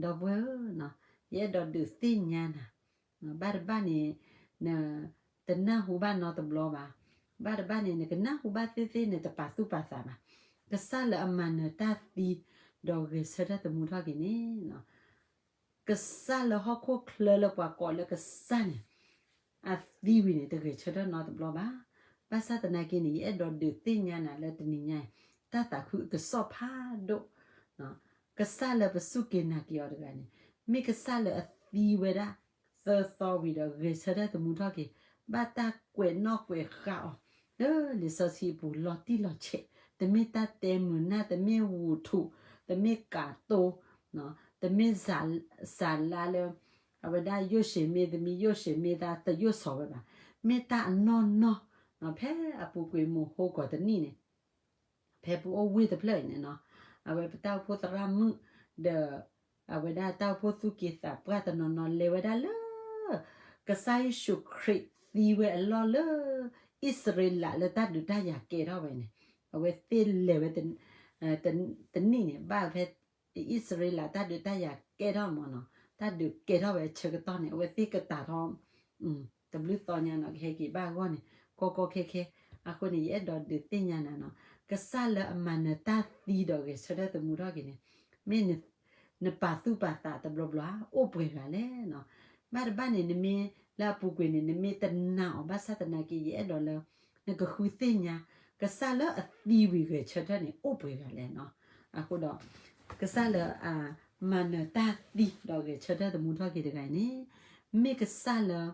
ဒီပုၢ်ဝဲၢ်ဧၢ, ယအဲၣ်ဒိးဒုးသ့ၣ်ညါနၤ, ဘၣ်တဘၣ်န့ၣ် နတနၢ်ဟူဘၣ်နီတဘျီဘၣ်, ဘၣ်တဘၣ်န့ၣ် နကနၢ်ဟူဘၣ်သ့ၣ်သ့ၣ် နတပာ်သူၣ်ပာ်သးဘၣ်. ကစၢ်လၢအမၤနၢၤတၢ်သံ ဒီးဂဲၤဆၢထၢၣ်သမူထီၣ်က့ၤန့ၣ် ကစၢ်လၢဟီၣ်ခိၣ်ချၢလၢပှၤကိးလၢကစၢ်န့ၣ် အသံဝံၤန့ၣ် တဂဲၤဆၢထၢၣ်နီတဘျီဘၣ်. ဘၣ်ဆၣ်သနာ်က့န့ၣ် ယအဲၣ်ဒိးဒုးသ့ၣ်ညါနၤလၢတနံၤညါအံၤ တၢ်သးခုအကစီၣ်ဖးဒိၣ်, ကစၢ်လၢပစူၢ်က့ၤနာ်က့ၤအီၤတဂၤန့ၣ် မ့ၢ်ကစၢ်လၢအသံဝဲဒၣ် သၢသီဝံၤဒီး ဂဲၤဆၢထၢၣ်သမူထီၣ်က့ၤ, ဘၣ်တၢ်ကွဲးနီၣ်ကွဲးဃါအီၤ လၢလံာ်စီဆှံအပူၤလီၤတံၢ်လီၤဆဲး, တမ့ၢ်တၢ်တဲမုာ်နၢ်, တမ့ၢ်ဝူၤထူး, တမ့ၢ်ကးတိ, တမ့ၢ်စးလါလၢ အဝဲဒၣ်ယိၣ်ၡ့မ့ၢ်သမံသမိး ယိၣ်ၡ့မ့ၢ်သးသယိၣ်စီၤဝဲဘၣ်. မ့ၢ်တၢ်အနီၢ်နီၢ် ဖဲအပူၤကွံာ်မုၢ်ဟိကီၢ်တနံၣ်န့ၣ် ဖဲပအိၣ်ဝ့ၢ်တဖျၢၣ်အံၤန့ၣ်နီၤ, အဝဲပတၢ်အိၣ်ဖှိၣ်သရၣ်မုၣ် ဒီး အဝဲဒၣ်တၢ်အိၣ်ဖှိၣ်သူၣ်က့သးပှၢ်တနီၤနီၤလဲၤဝဲဒၣ်လၢ ကစၢ်ယ့ၣ်ၡူးခရံာ်သံဝဲအလီၢ်လၢ အံၣ်စရ့လးလၢတၢ်ဒုးတၢ်ယၤကဲထီၣ်ဝဲန့ၣ်, အဝဲသ့ၣ်လဲၤဝဲ တနံၣ်န့ၣ် ဘၣ်ဖဲ အံၣ်စရ့လးတၢ်ဒုးတၢ်ယၤကဲထီၣ်မးနီၤ, တၢ်ဒုးကဲထီၣ်ဝဲအဆၢကတီၢ်န့ၣ် အဝဲသ့ၣ်ကတၢၢ်ထီၣ် တဘျုးသီညါနီၤ ကဟဲက့ၤဘၣ်အဂီၢ်န့ၣ် ကီကီခဲခဲ. အဃိန့ၣ် ယအဲၣ်ဒိးဒုးသ့ၣ်ညါနၤနီၤ, ကစၢ်လၢအမၤနၢၤတၢ်သံဒီးဂဲၤဆၢထၢၣ်သမူထီၣ်က့ၤန့ၣ် မ့ၢ် နပာ်သူၣ်ပာ်သးတဘျီဘျီ အိၣ်ပှဲၤဂၤလဲၣ်နီၤ. ဘၣ်တဘၣ်န့ၣ် နမ့ၢ်လၢအပူၤကွံာ်န့ၣ် နမ့ၢ်တနာ်အီၤ ဘၣ်ဆၣ်သနာ်က့ ယအဲၣ်ဒိးလၢ နကဃုသ့ၣ်ညါ ကစၢ်လၢအသံဝံၤဂဲၤဆၢထၢၣ်န့ၣ် အိၣ်ပှဲၤဂၤလဲၣ်နီၤ. အဃိဒီး ကစၢ်လၢအမၤနၢၤတၢ်သံဒီးဂဲၤဆၢထၢၣ်သမူထီၣ်က့ၤတဂၤအံၤန့ၣ် မ့ၢ်ကစၢ်လၢ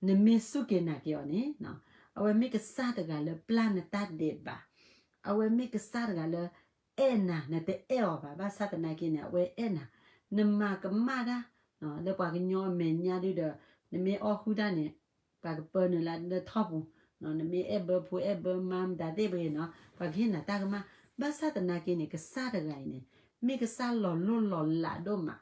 နမ့ၢ်စူၢ်က့ၤနာ်က့ၤအီၤန့ၣ် အဝဲမ့ၢ်ကစၢ်တဂၤလၢပျၢ်နတၢ်ဒဲးဘး, အဝဲမ့ၢ်ကစၢ်တဂၤလၢ အဲၣ်နၤ နတအဲၣ်အီၤဘၣ် ဘၣ်ဆၣ်သနာ်က့န့ၣ် အဝဲအဲၣ်နၤ, နမၤကမၣ်တၢ် လၢပှၤကညီအမဲာ်ညါဒုဒီး နမ့ၢ်အီၣ်ဟုၣ်တၢ်န့ၣ် ပှၤကပၢနုာ်လၢလၢထီၣ်ပူၤ, နမ့ၢ်အဲၣ်ဘၢဖိအဲၣ်ဘၢမါမတၤသ့ၣ်ပဂ့ၤနီၤ ပှၤကဟ့ၣ်နၤတၢ်ကမၣ်, ဘၣ်ဆၣ်သနာ်က့န့ၣ် ကစၢ်တဂၤအံၤန့ၣ် မ့ၢ်ကစၢ်လီၤလိၢ်လီၤလးဒိၣ်မး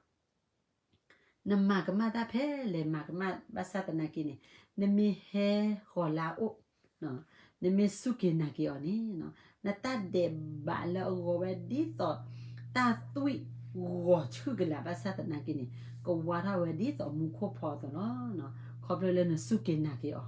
နမၤကမၣ်တၢ်ဖဲလဲၣ်မၤကမၣ် ဘၣ်ဆၣ်သနာ်က့န့ၣ် နမ့ၢ်ဟဲဃီၤလၢအအိၣ်, နမ့ၢ်စူၢ်က့ၤနာ်က့ၤအီၤန့ၣ် နတၢ်ဒဲးဘးလၢအဂီၤဝဲဒ်သိး တၢ်သွံၣ်ဂီၤဆူၣ်ကလာ်ဘၣ်ဆၣ်သနာ်က့န့ၣ် ကဝါထီၣ်ဝဲဒ်သိးမူခိၣ်ဖီအသိးလီၤ. ခီဖျိလၢနစူၢ်က့ၤနာ်က့ၤအီၤ,